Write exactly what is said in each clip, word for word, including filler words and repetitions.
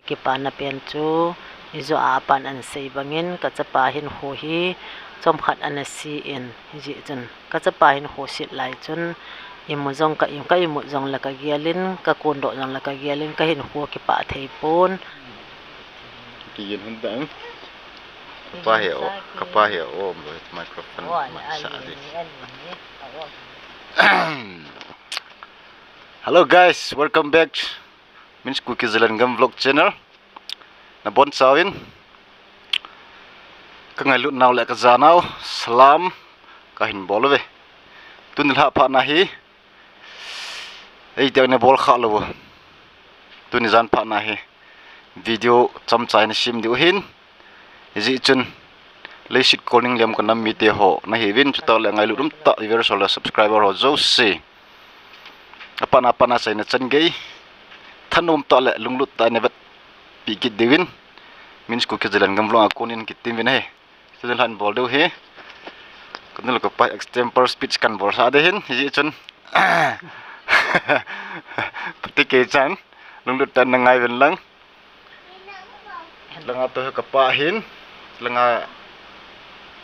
Kipana pen chu, ijo a apan ahin sei bangin, kachapa hinkho hi, chomkhat ana se in, hijeh chun, kachapa hinkho set lai chun, imut jong ka im, ka imut jong le kagel in, kakondoh jong le kagel in, kahinkho kipah thei pon. Kigin hon ta em? Kapa hi o, kapa hi o, microphone ma sa di. Hello guys, welcome back. Min Kuki Zalengam Vlog Channel. Nabonchauvin. Kangailut nau le kajanau. Salam. Kahin bol uve. Tuni lha pha na hi. Ei tiang ne bol kha lou. Tuni jan pha na hi. Video chomcha in sem diu hin. Hijeh chun. Leiset kolning liam kanam mite ho. Nahiuvin chutah le ngailut umtah viewers ho le subscriber ho jouse. Apana apana chaina chan gei. Thanom tah le lunglut tah in navetpi kit diuvin. Min Kuki Zalengam Vlog a konin kitem uvin ahi. Student han bol diu hi. Kanu le kapa extempore speech kan bol sa de hin. Hijeh chun. Pati kei chan. Lunglut tah in nangai uvin lang. Langa toh hi kapa hin, langa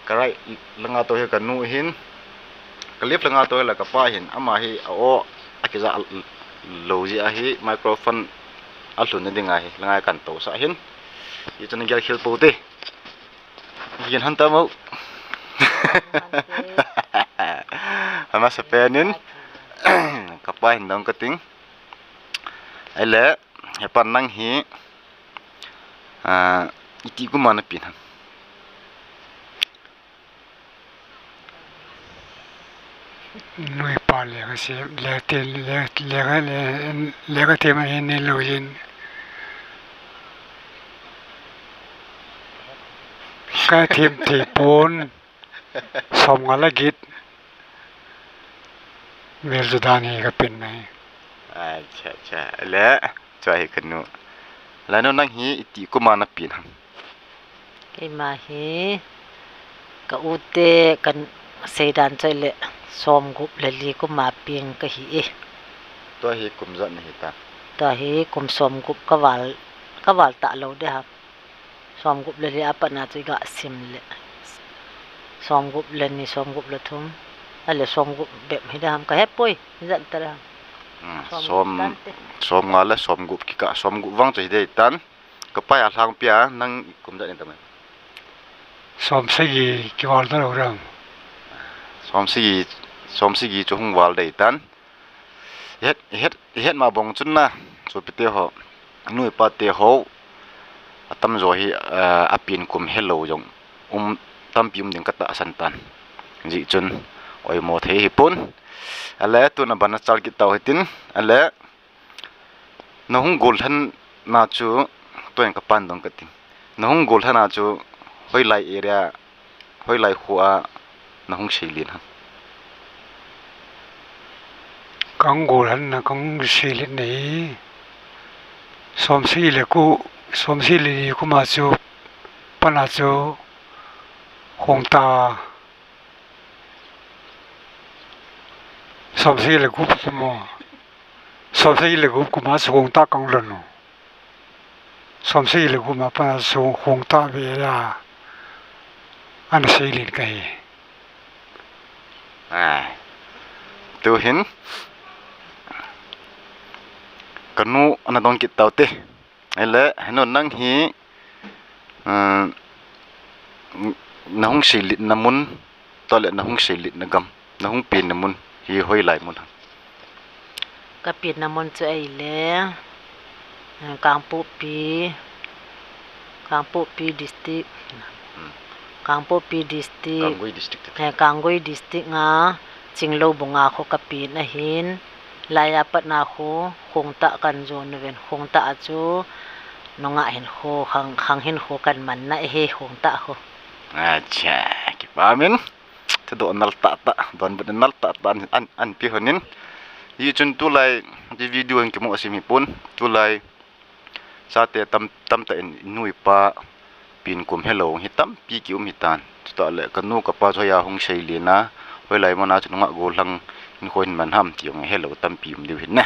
ka right, langa toh hi kanu hin, ka left langa toh hi la kapa hin, ama hi a o, akija lou jeh a hi microphone alhun na ding ahi, langa kan tousah hin, hichu nagel khel pou te. Gin han ta mo. Amasa pen in, kapa hin dong kating. Ahile, hepa nang hi, ah, iti kum a napeng ham? Nuipa lekha sem, lekha te, le-, lekha, le-, lekha them ahi neilou jin. Ka them thei pon. Som nga le get. Vel chu dan hi ka peng ahi. Acha, acha. Le, chu hi kanu. Le nu nang hi iti kum a napeng ham? Keima hi ka u te kan seidan chu le som gup le li kum a peng kahi e. Tua hi kum ijat nahi ta? Tua hi kum som gup ka val, ka val talou de ham. Som gup le li a pat na chu iga sim le. Som gup le ni, som gup le thum. Ahile som gup bep hi de ham kahepoi. Ijat ta ham. Hmm, som, som nga le som gup kikah, som gup vang chu hi de tan. Kapa a lhangpi a, nang kum ijat nahi ta mai? Som sagi kival talou de ham. Som sagi, som sagi chu hung val de tan. Ihet, ihet, ihet ma bang chun na, sopi te ho, nu le pa te ho, atamjo hi, eh, apeng kum helou jong, um, tampi um ding katahsan tan. Hijeh chun, oimo thei hipon. Ahile, tuna bana chal kit tau hitin, ahile, nahung gollhang na chu, tua hin kapan dong kating. Nahung gollhang na chu, hoilai area, hoilai kho a nahung seilen ham? Kahung gollhang na, kahung seilen na hi. Som sagi le gup, som sagi le ni kum a chu, pat na chu, hung ta. Som sagi le gup kum a. Som sagi le gup kum a chu hung ta kahung lhon u. Som sagi le gup a pat na chu hung ta ve a. Ana seilen kahi. Ah. Tu hin. Kanu ana dong kit tau te. Ahile, henu nang hi, ah, nahung seilen na mun, tua le nahung seilen na gam, nahung peng na mun hi hoilai mun ham? Kapeng na mun chu ahile, eh, Kangpokpi, Kangpokpi District, hmm, Kangpokpi District, Kanggui District, eh, Kanggui District a, Chingloubung a kho kapeng ahin, laiya pat na kho, Khongtah kan jon uvin, Khongtah a chu, nungah hinkho, khang, khang hinkho kan man na ahi, Khongtah kho. Acha, kipa min. Thudoh nal tah tah, donbut nal tah tah an, an, anpe lhonin. Hichun tulai, ti video in kimu asim hipon, tulai. Chate tam, tamtah in nu le pa peng kum helou hi tampi kium hitan. Chutah le kanu kapa chu hoiya hung seilen a, hoilai mun a chu nungah gollhang hinkho hin man ham ti jong helou tampi um diu hin na.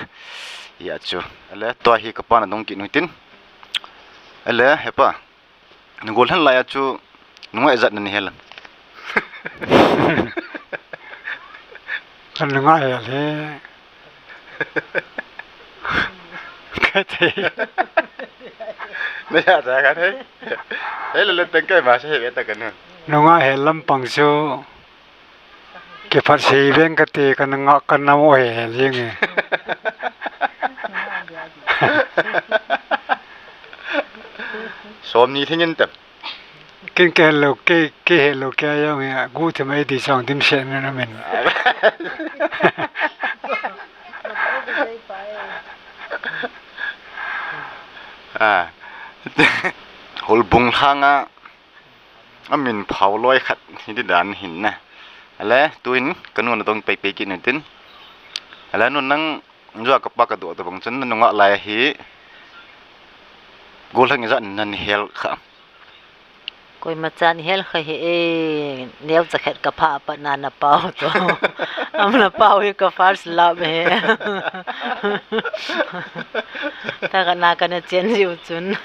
Hia chu. Ahile tua hi kapa na dong kit nu hitin. Ele, hepa. Nagol lhan lai a chu, nungah ijat nana hel am? Kanungah hel hi. Kathei. Naja ja kathei. Hei le le teng kai ma se hei ve ta kanu. Nungah hel lampang chu. Kiphat sei veng kati, kana ngah kana mo he he jing e. Som ni thingin tem. Kin ke lo ke, ke he lo ke jong e, gu thim ai di song dim se na min. Ah. Holbung lhanga. Amin phao loi khat hiti dan hin na. Ale, tuin, kanu nadong pei pei kit nutin. Ale, nu nang, jua kapa kadoh tabang chun, nanungah lai hi. Gol lhang ijat nana hel kha am? Koima chan hel kha hi e, neocha khat kapha apat na napao to. Am napao hi ka first love hi. Taka na kana chen jiu chun.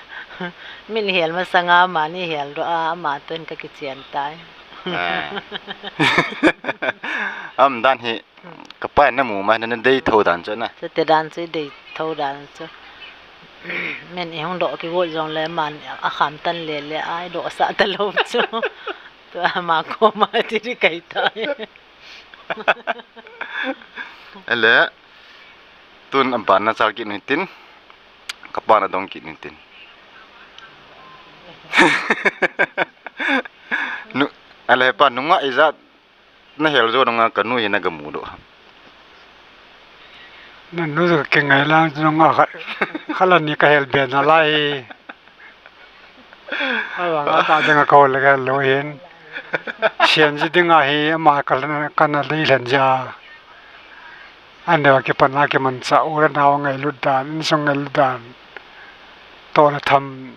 Min hel masanga amani hel doh a, ama toh in kakichen tai. Ah. Am dan hi, kapa in namu ma, nana dei tho dan chu na. Chute dan chu dei tho dan chu. Min ihung doh kigot jongle aman akham tan le le a idoh sah talou chu. Tua ama koma ti di kai tai. Ele, tun aban nachal kit nutin, kapa nadong kit nutin. Nu, ale pa, nungah ijat nahel jo nunga kanu hi nagamu doh am? Nanu chu kingai lang chu nungah kha, khala ni kahel be nalai. Avang a ta dinga kahol le kahel lou hin. Sian ji dinga hi ama ka, kana lei lhen ja. Aneo kipan a kimancha u le nao ngailut dan, insung ngailut dan. Toh le tham.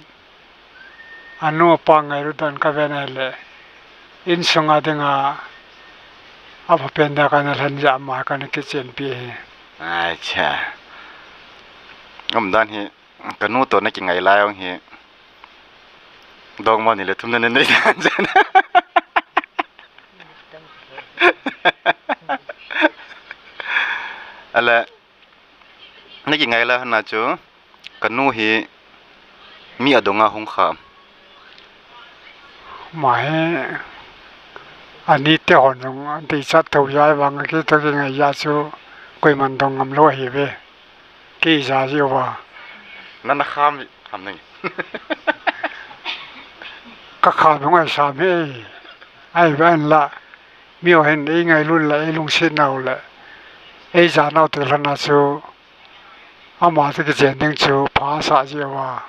Anu apa ngailut dan kaven ahile. Insunga dinga. Apha pen dia kana lhen ja ama kana kichenpi hi. Acha. Umdan hi. Kanu toh nakingai lai jong hi. Dongma ni le thum nanei dan jan. Ale, nakingai lai hon a chu, kanu hi mi adonga hung kha am? Ama hi, ani te hon jong, deichat tho jai vang, kei toh kingai ja chu, koiman dong ngam lou ahi ve. Kei ja jiu va. Nana kham ham nang. Kakham hung ai sam hi. Ai ven la. Mi ho hin ei ngailut le, ei lungset nau le. Ei ja nau te lhon a chu. Ama te kichen ding chu pha sa jiu va.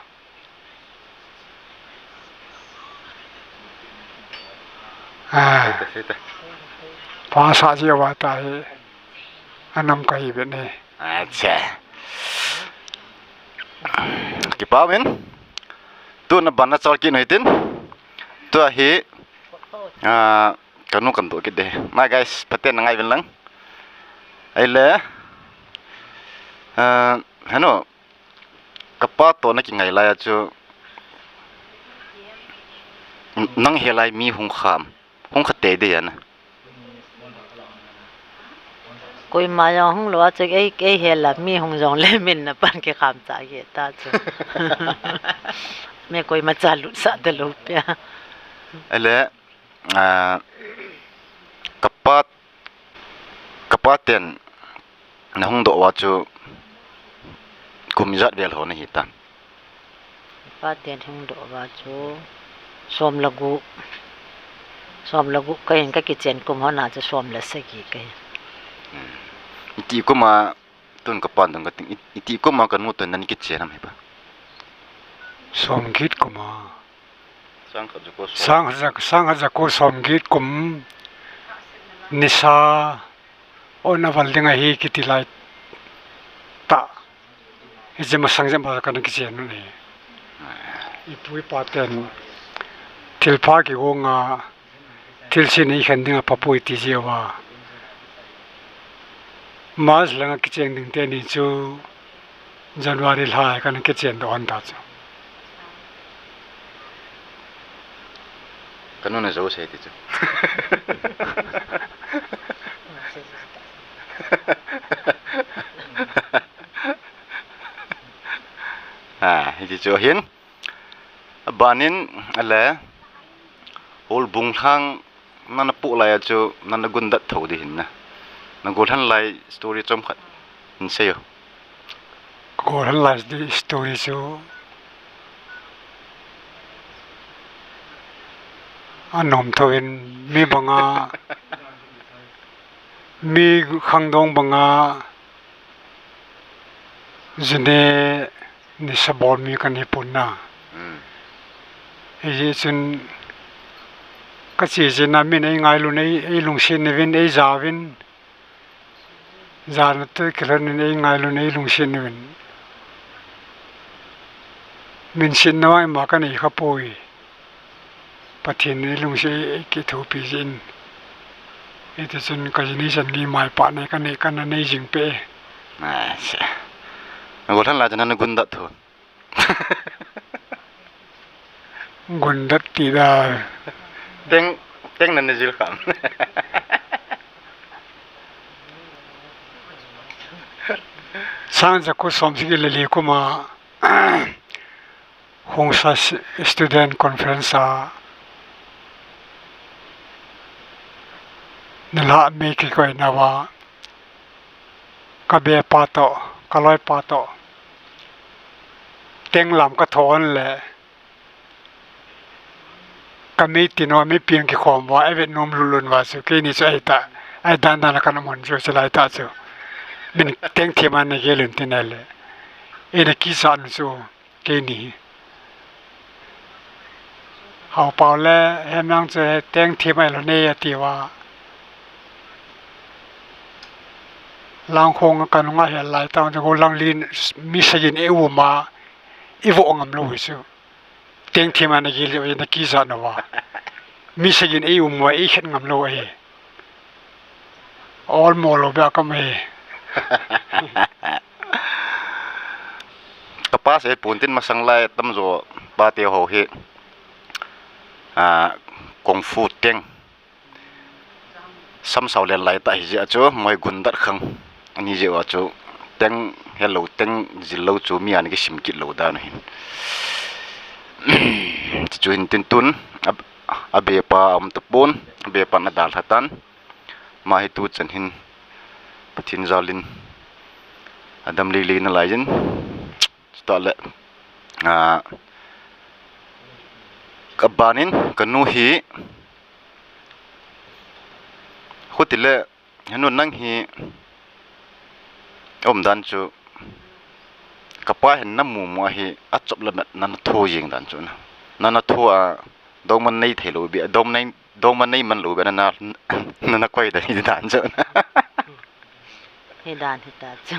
Ah. Sita, sita. Pha sa jiu va ta hi. Anam kahi ve ni. Acha. Kipa min. Tun aban nachal kit nutin. Tua hi. Ah, kanu kandoh kit de. Na guys, phaten nangai uvin lang. Ahile. Ah, hanu. Kapa toh nakingai lai a chu, nang helai mi hung kha am, hung kha tei dei ana. Koima jong hung lou a chu ei, ei hela mi hung jongle min napan kikham cha ge ta chu. Mi koima cha lut sa talou pia. Ele, ah, kapa Kapa ten nahung doh uva chu kum ijat vel ho nahi ta? Kapa ten hung doh uva chu som le gup, som le gup kahin, kakichen kum hon a chu som le sagi kahi. Hmm. Iti kum a tun kapa dong kating, i-, iti kum a kanu toh nana kichen am hepa? Som get kum a. Sangkhat jako som. Sangkhat ja-, sangkhat jako som get kum nisa ona val ding ahi kiti lai ta. Hiche masang jep a kana kichen u ahi. Ipu ipa ten thilpha kigong a, thilse nei khen ding a pha poi ti jeh uva. March langa kicheng ding teni chu January lha kana kichen doh hon ta chu. Ka nu na jo sei ti chu. Ha, hiti chu hin. Abanin, ale, Houbung lhang, nana pu lai a chu, nana gundat tho di hin na. Na gollhan lai story chomkhat, hin sei o. Gollhan lai story chu, anom tho in mi banga, mi khangdong banga, June ni sabol mi kani pun na. Hmm. Hijeh chun kache jeh na min ei ngailun, ei, ei lungset uvin, ei ja uvin. Jana toh kilhonin ei ngailun, ei lungset uvin. Min setna vang ima kanei khapoi. Pathen in lungset kithopi jin. Hiti chun ka ji nei chan gei maipah nei kanei, kana nei jing peh. Ai, se. Na gollhan lai chan na gundat tho. Gundat ti da. Teng, teng nana jil kham. Sang ja ko som sagi le li kum a. Hungsa s-, Student Conference a nilhah mi kikoina uva, ka bepa toh, ka loipa toh, teng lam ka thon le, ka mei tin uva, mei piang kikhom uva, ei vet nom lulun uva chu, keini chu ahi ta, ahi dan dan a kana mun chu, chu lai ta chu. Min teng thim a na gel un tin ale. Ei na kisa nu chu. Keini hi. Haopao le Hemlang chu he teng thim a lo nei ati uva. Langkhong ka nunga he lai tang chu gollhang lin mi sagin ei um a, ei vo ngam lou hi chu. Teng thim a na gel le na kisa nu uva. Mi sagin ei um uva, ei khet ngam lou ahi. Olmo lou beh a ka um e. Ka pa sei pon tin masang lai tamjo pa te ho hi, ah, kung fu teng. Sam sao len lai ta hi jeh a chu, moi gundat khang. Ani jeh a chu, teng helou, teng jil lou chu mi ana kisim kit lou dan u hin. Chu hin tin tun, a, a bepa um tapon, a bepa na dalha tan. Ama hi tu chan hin Pathen jal in adam lele nalai jin. Chutah le, ah, ka ban in ka nu hi, khuti le, henu nang hi, um dan chu, ka pa hin na mu mu a hi, a chop le met nana thu jing dan chu na. Nana thu a, dongman nei thei lou beh, dongman nei Dongman nei man lou beh na, na, na, na koi dan hi dan chu. Hi dan hi ta chu.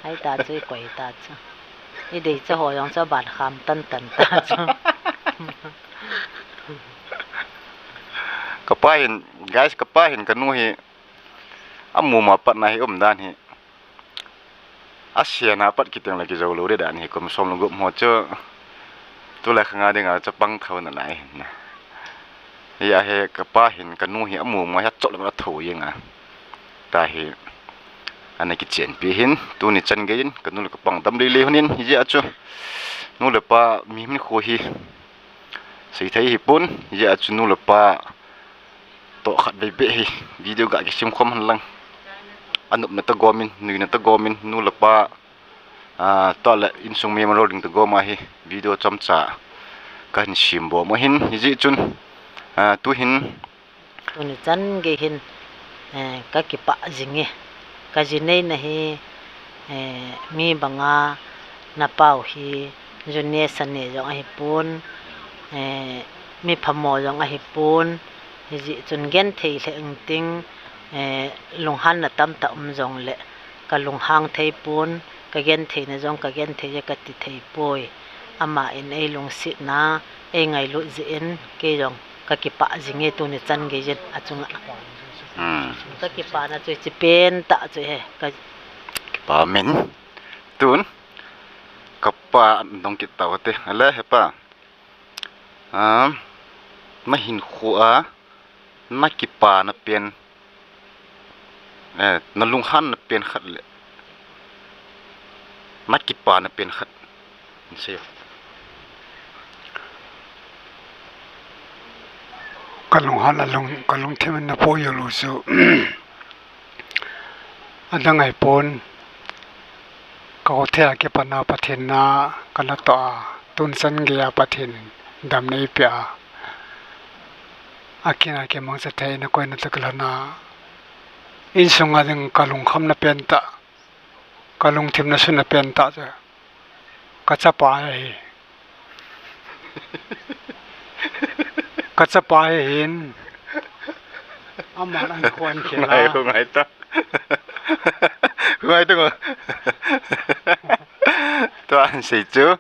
Hai ta chu i koi ta chu. I dei chu ho jong chu ban kham tan tan ta chu. Ka pa hin, guys, ka pa hin ka nu hi a mu ma pat na hi um dan hi. A sian a pat kiteng le kijou lou ding dan hi kum som le gup ho chu. Tu le khang a ding a chapang thou nalai hin na. Hia hi ka pa hin ka nu hi a mu ma hi a chop le a thu jing a. Tahi. Ana kichenpi hin, tuni chan gei in, ka nu le ka pa dam lele hon in, hijeh a chu. Nu le pa mi min khu hi. Sei thei hi pon, hijeh a chu nu le pa toh khat vei beh hi video ga kisim khom hen lang. Anopna toh gom in, nuina toh gom in, nu le pa, ah, toh le insung memorial ding toh gom a hi video chomcha ka hin sim bom u hin, hijeh chun, ah, tu hin. Tuni chan gei hin, eh, ka kipah jing e. Ka ji neina hi, eh, mi banga na pau hi, june sane jong ahi pon, eh, mi phamo jong ahi pon, hijeh chun genthei lheh ing ting, eh, lunghanna tamtah um jong le, ka lunghang thei pon, ka gentheina jong ka genthei e ka ti thei poi. Ama in ei lungsetna, ei ngailut jeh in, kei jong ka kipah jing e tuni chan gei jin a chunga. Hmm. Ka kipana chu hiche pen tah chu ahi, ka kipa min. Tun, ka pa dong kit tau te. Ale, he pa. Ah, Na hinkho a, na kipana pen, eh, na lunghanna pen khat le na kipana pen khat. Sei. Ka lunghan a lung, ka lungthim in na pui u chu. Adang ahipon, ka hotel a kipana Pathen na ka natoh a, tun chan geiya Pathen in damna eipeh a, akin a kimangcha thei na koina tah kilhon a, insunga ding ka lungkhamna pen tah, ka lungthim na sunna pen tah chu ka chapa hi. Ka chapa hi hin. Ama nang kon kila. Ngai ko ngai ta. Ngai ta ko. Tua ahin sei chu.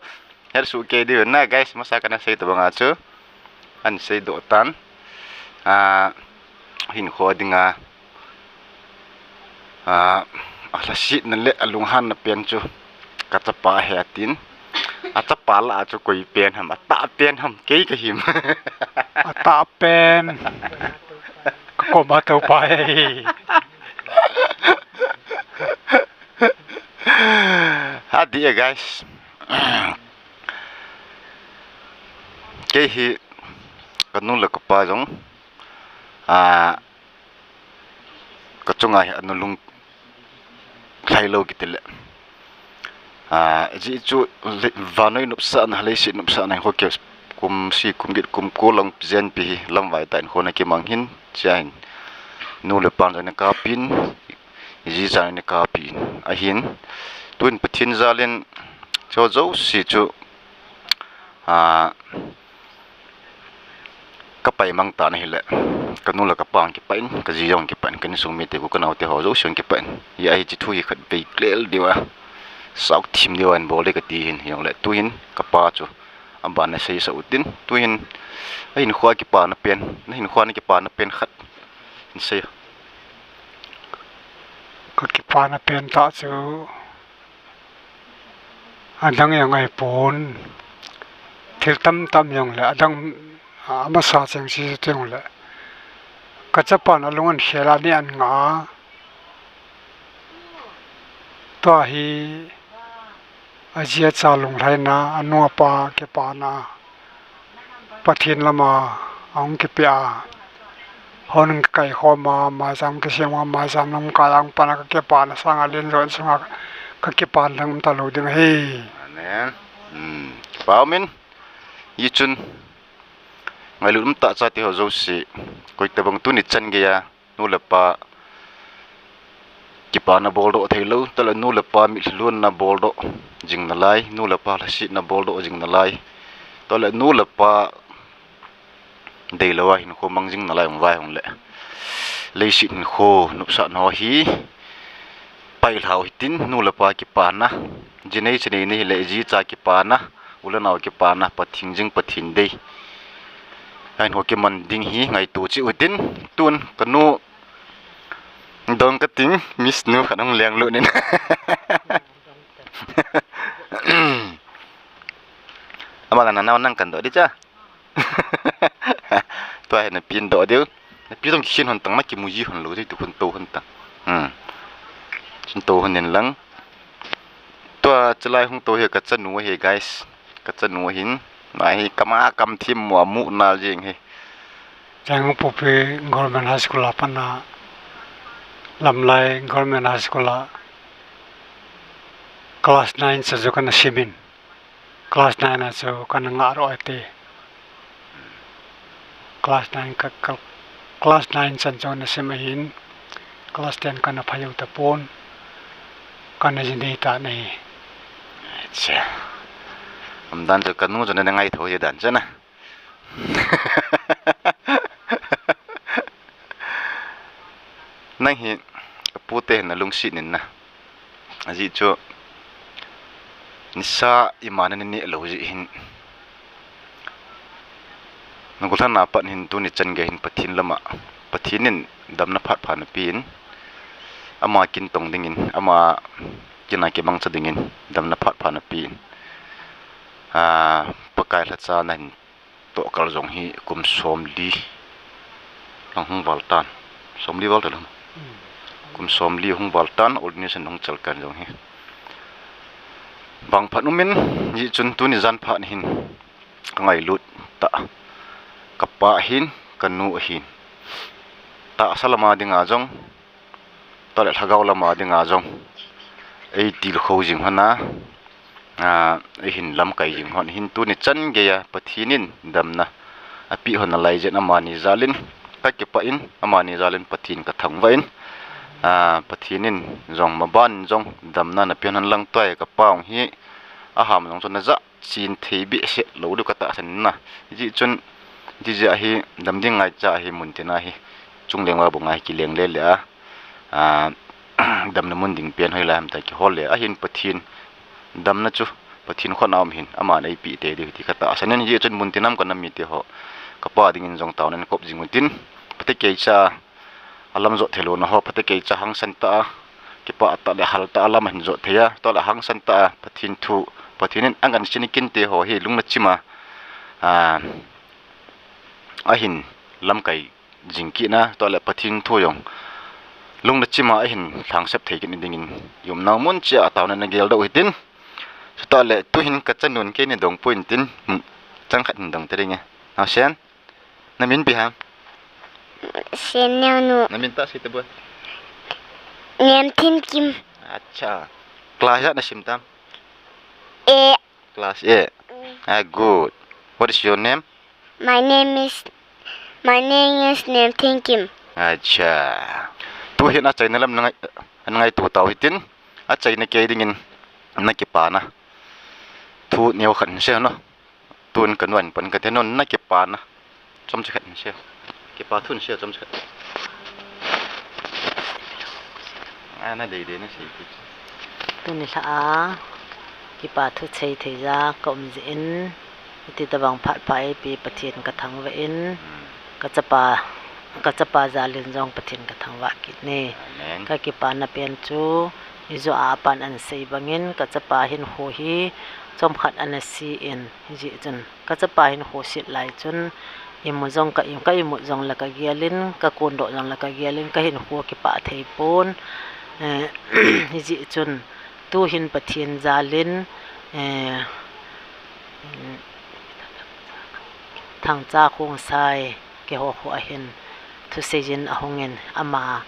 Her su ke di na, guys, masa kana sei tabang a chu. Ahin sei doh tan. A, hinkho dinga. A, alhasetna le alunghanna pen chu ka chapa ahi atin. A chapa lah a chu koi pen ham, atah pen ham, kei kahi em. Atah pen. Ka koma tou pa hi. Adih e, guys. Kei hi ka nu le ka pa jong, a, ka chunga hi anu lung lhailou kiti le. A, ajeh chu le, vannoi nopsahna, leiset nopsahna hinkho kei kum sagi kum get kum ko lang jenpi hi lamvai tah in hinkho na kimang hin, chea hin nu le pan jong na kapin, iji chan na kapin. Ahin, tun Pathen jal in, chu jouse chu, a, ka pai mang tan ahile, ka nu le ka pa jong kipah in, ka ji jong kipah in, ka insung mite khu ka naote ho jouse jong kipah in. Hia hiche thu hi khatvei clear diu a, sao thim diu a hin bol ding kati hin, hijongle tuhin ka pa chu aban na seisah utin, tuhin a hinkho a kipana pen, na hinkho a na kipana pen khat hin sei. Ka kipana pen tah chu adang jong ahipon, thil tamtah jong le adang, a, amasa cheng chu jong le ka chapan alung ahin khel a, ani ahin nga. Tua hi aji acha lunglhaina, anu apa kipana. Pathen lama ahung kipe a, hon hung kikai khom a, maicham kisem a, maicham lam kai a hung pan a, ka kipana sanga lenjo in sunga ka kipan leng um talou ding ahi. Amen. Hmm. Kipah um in, hichun ngailut umtah chate ho jouse, koi tabang tuni chan geiya nu le pa kipana boldoh theilou, tale nu le pa mitlhi lonna boldoh jing nalai, nu le pa lhasetna boldoh jing nalai, tale nu le pa deilou a hinkho mang jing nalai, um vai hung le. Leiset hinkho nopsahna ho hi pailhau hitin, nu le pa kipana, jinei chinei na hile, ji cha kipana, u le nao kipana, Pathen jing Pathen dei. Ahin ho kiman ding hi ngaito cheh utin, tun ka nu dong kating, Miss nu khat hung lenglut in. Ama la nana nang kan doh di cha. Tua hi napi in doh diu. Napi jong kikhen hon tang, na kimu ji hon lou, tu hon tou hon tang. Hmm. Chun tou hon in lang. Tua chulai hung tou hi ka chanu ahi, guys. Ka chanu ahin. Ama hi kama kam thim mo amu nal jing hi. Chang Pupi Government High School a pat na, Lamlai Government High School a class nine cha chu kana sim in. Class nine a chu kana ngah ro ati. Class nine ka, ka, class nine chan chu kana sim ahin, class ten kana phajou tapon, kana jinei tan ahi. Acha. Umdan chu ka nu chu na ngaito hi dan chu na. Nang hi ka pute hin na lungset in na. Ajeh chu nisa ima na neh lou jeh hin. Na gollhang a pat hin tuni chan gei hin Pathen lama, Pathen in damna phat pha nape in, ama kin tong dingin, ama kin a kimangcha dingin damna phat pha nape in. Ah, Pakai lhacha na hin toh kal jong hi kum somli lang hung val tan. Somli val ta lang. Kum somli hung val tan, ordination hung chal kan jong hi. Vangphat umin, hijeh chun tuni jan phat hin ka ngailut ta. Ka pa hin, ka nu ahin. Tahsa lama dinga jong, tole lhagao lama dinga jong, ei tilkhou jing hon a, a, ei hin lamkai jing hon hin tuni chan geiya Pathen in damna apeh hon a lai jeh in amani jal in ka kipah in, amani jal in Pathen ka thangvah in, a, Pathen in jong maban in jong damna na peh hon lang tua ka pa jong hi aham jong chu na ja chin thei behseh lou diu ka tahsan in na. Hijeh chun, hijeh a hi dam ding ngaicha hi mun tina hi chungleng va bu ngai kileng le le a, a, damna mun ding pen hoilai ham ta kihol le ahin Pathen damna chu Pathen khut a um hin aman eipeh tei diu ti ka tahsan in, hijeh chun mun tina a ka nam mite ho ka pa dingin jong taona in kop jing utin, phatecha a lam jot thei louna ho phatecha hangsan ta a, kipah ta le hal ta a lam ahin jot thei a, tole hangsan ta a Pathen thu, Pathen in angan sin kinte ho hi lungna chima, a, ahin lamkai jing kit na, tole Pathen thu jong lungna chima ahin lhangsep thei kit na dingin i umnau mun cheh a taona in na geldoh hitin. Chutah le tuhin ka chanun keini dong poi tin, chang khat hin dong te ding e. Naosen. Na min ipi ham? Sen Neo nu. Na min tah sei ta bou. Nem Thenkim. Acha. Class ijat na sim tam? A. Class A. Mm. Ah, good. What is your name? My name is, my name is Nem Thenkim. Acha. Tuhin achaina lam na ngai, na ngaito tau hitin. Achaina kei dingin na kipana thu neo khat hin sei no. Tun ka nuan pan ka te non na kipana. Chomcha khat hin sei. Kipa thu hin sei chomcha khat. A na dei dei na sei ti. Tuni lha a kipa thu sei thei ja ka um jeh in, hiti tabang phat pha eipeh Pathen ka thangvah in, Hmm. ka chapa, ka chapa jal in jong Pathen ka thangvah kit e. Amen. Ka kipana pen chu, ijou a apan ana sei bangin, ka chapa hinkho hi chomkhat ana se in, hijeh chun ka chapa hinkho set lai chun, imu jong ka, ka imut jong le ka gel in, ka kondoh jong le ka gel in, ka hinkho kipah thei pon, eh, hijeh chun, tuhin Pathen jal in, eh, Thangcha Khongsai, keiho kho a hin thusei jin ahung in, ama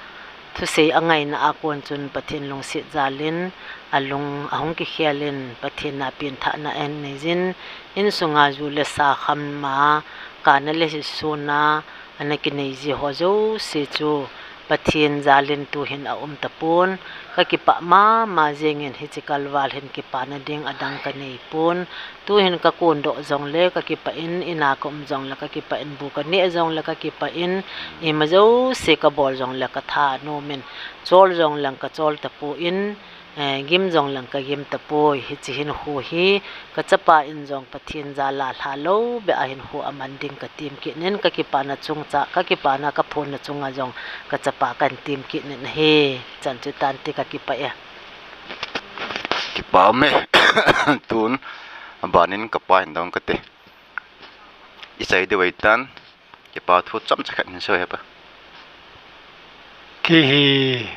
thusei angaina a kon chun Pathen lungset jal in, alung ahung kikhel in, Pathen a pengthahna ahin nei jin, insunga ju le sa kham ma, kana le hison a, ana kinei ji ho jouse chu Pathen jal in tuhin aum tapon, ka kipah mama jeng in hiche kalval hin kipana ding adang ka nei pon, tuhin ka kondoh jong le ka kipah in, ina ka um jong le ka kipah in, bu ka neh jong le ka kipah in, ima jouse ka bol jong le ka tha nom in, chol jong le ka chol tapon, eh, gim jong le ka gim tapoi, hiche hinkho hi ka chapa in jong Pathen jal a lha lou beh a hinkho aman ding ka tem kit in, ka kipana chungchang, ka kipana ka phonna chunga jong ka chapa kan tem kit in ahi. Chan chu tan ti ka kipah e. Kipah me. Tun, aban in ka pa hin dong ka te. I chai diu ahi tan. Kipa thu chomcha khat hin sei hepa. Kei hi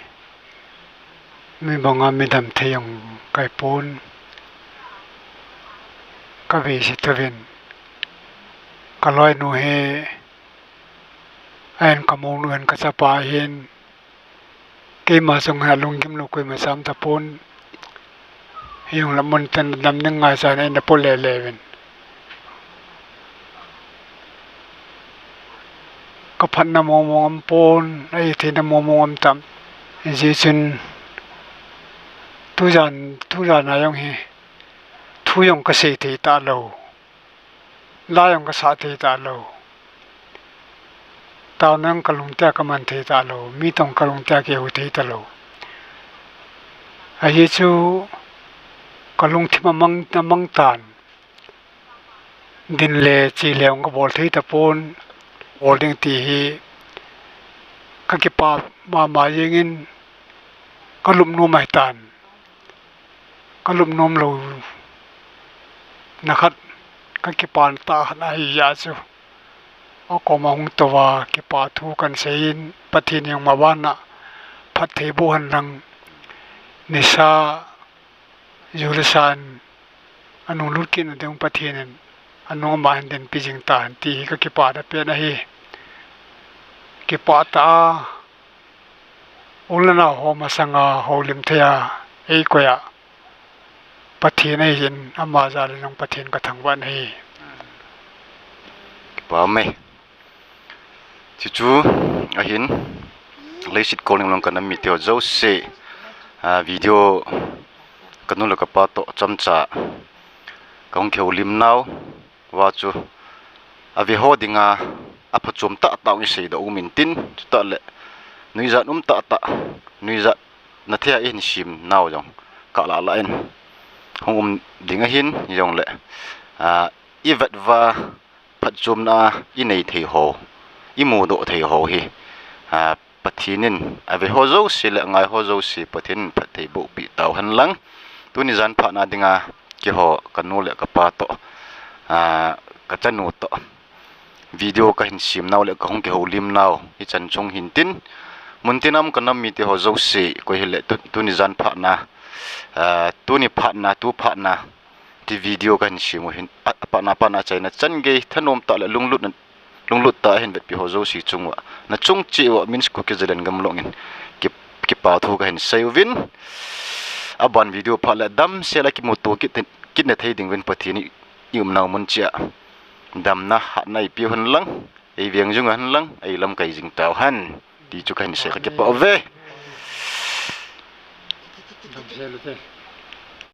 mi banga mi dam thei jong ka hi pon. Ka vei se tauvin. Ka loinu hi, ahin ka mounu hin ka chapa hin. Keima jong hi alunggim lou koima cham tapon. Hijongle mun tin dam ding ngaicha in eina po lele uvin. Ka phatna mong mong um pon, a itheina mong mong um tam. Hijeh chun tujan, tujan a jong hi thu jong ka sei thei talou. La jong ka sah thei talou. Taona jong ka lungthim a ka man thei talou. Mi toh ka lungthim a ka hou thei talou. Ajeh chu ka lungthim a mang, a mang tan. Din le che le jong ka bol thei tapon. Bol ding ti hi ka kipah mama jeng in ka lupnom ahi tan. Ka lupnom louna khat Ka kipah tah khat ahi jeh chu, akoma hung touva kipa thu kan seiyin, Pathen in jong mabanna phatthei boh hen lang, nisa, ju le sa in anung lut kit na ding Pathen in anung ama hin dinpi jing tahen ti hi ka kipah pen ahi. Kipah tah a, u le nao ho masanga houlim thei a eikoi a Pathen ahin, ama jal in jong Pathen ka thangvah in ahi. Kipah e. Chuchu ahin, leiset kol ning lang ka nam mite ho jouse, a, video ka nu le ka pa toh chomcha ka hung kihoulim nauva chu, ave ho dinga aphachom tahtah hung iseidoh um intin, chutah le nuijat um tahtah, nuijat na thei a ihin sem nau jong kalah lah in hung um ding ahin, hijongle, a, i vet uva phatchomna inei thei ho, imudoh thei ho hi, a, Pathen in ave ho jouse le angai ho jouse Pathen in phatthei bohpi tauhen lang. Tuni jan phatna dinga keiho ka nu le ka pa toh, a, ka chanu toh video ka hin sem nau le ka hung kihoulim nau hichan chung hintin, muntina um ka nam mite ho jouse, koi hile tu, tuni jan phatna, a, tuni phatna, tu phatna ti video ka hin sem u hin, a, a phatna, phatna achaina chan gei thanom tah le lunglut na, lunglut tah a hin vetpi ho jouse chung uva, na chung cheh uva Min's Kuki Zalengam Vlog in ki, kipa thu ka hin sei uvin. Aban video phat le damsel a kimuto kit, kit na thei ding uvin Pathen in i umnau mun cheh a damna hatna eipeu hen lang, eiveng jing hen lang, eilamkai jing tauhen ti chu ka hin sei, ka kipah uve. Damsel u te.